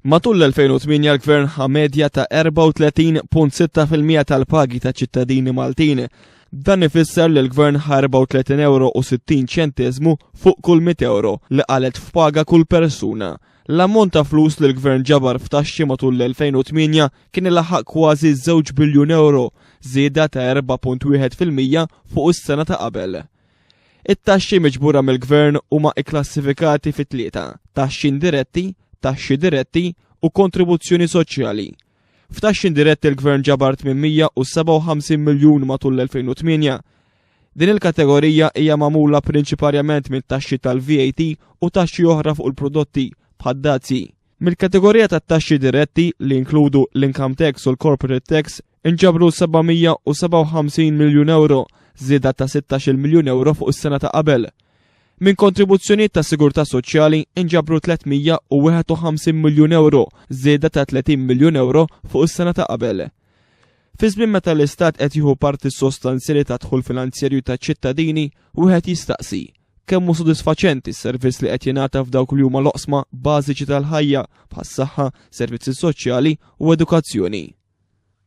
Matul l-2008 l-Gvern ħa medja ta' 34.6% tal-pagi ta' ċittadini Maltin. Dan ifisser li l-Gvern ħa 34 euro u 60 ċenteżmu fuq kull 100 euro li qalet f'paga kull persuna. L-ammont ta' flus li l-Gvern ġabar f'taxxi matul l-2008 kien ilaħħaq kważi 2 biljun euro, żieda ta' 4.1% fuq is-sena ta' qabel. It-taxxi miġbura mill-Gvern huma kklassifikati fi tlieta, taxxi indiretti, taxxi diretti u kontribuzzjoni soċjali. F'taxxi indiretti l-Gvern ġabar 857 miljun matul l-2008. Din il-kategorija hija magħmula prinċiparjament minn taxxi tal-VAT u taxxi oħra fuq il-prodotti bħad-dazji. Mill-kategorija tat-taxxi diretti li jinkludu l-income tax u l-corporate tax inġabru 757 miljun euro, żieda ta' 16 miljun euro fuq is-sena ta' qabel. Minn kontribuzzjonijiet ta' sigurtà soċjali inġabru 351 miljun euro, żieda ta' 30 miljun euro fuq is-sena ta' qabel. Fi żmien meta l-Istat qed jieħu parti sostanzjali ta' dħul finanzjarju taċ-ċittadini, wieħed jistaqsi kemm hu sodisfaċenti s-servizz li qed jingħata f'dawk li huma l-oqsma bażiċi tal-ħajja bħas-saħħa, servizzi soċjali u edukazzjoni.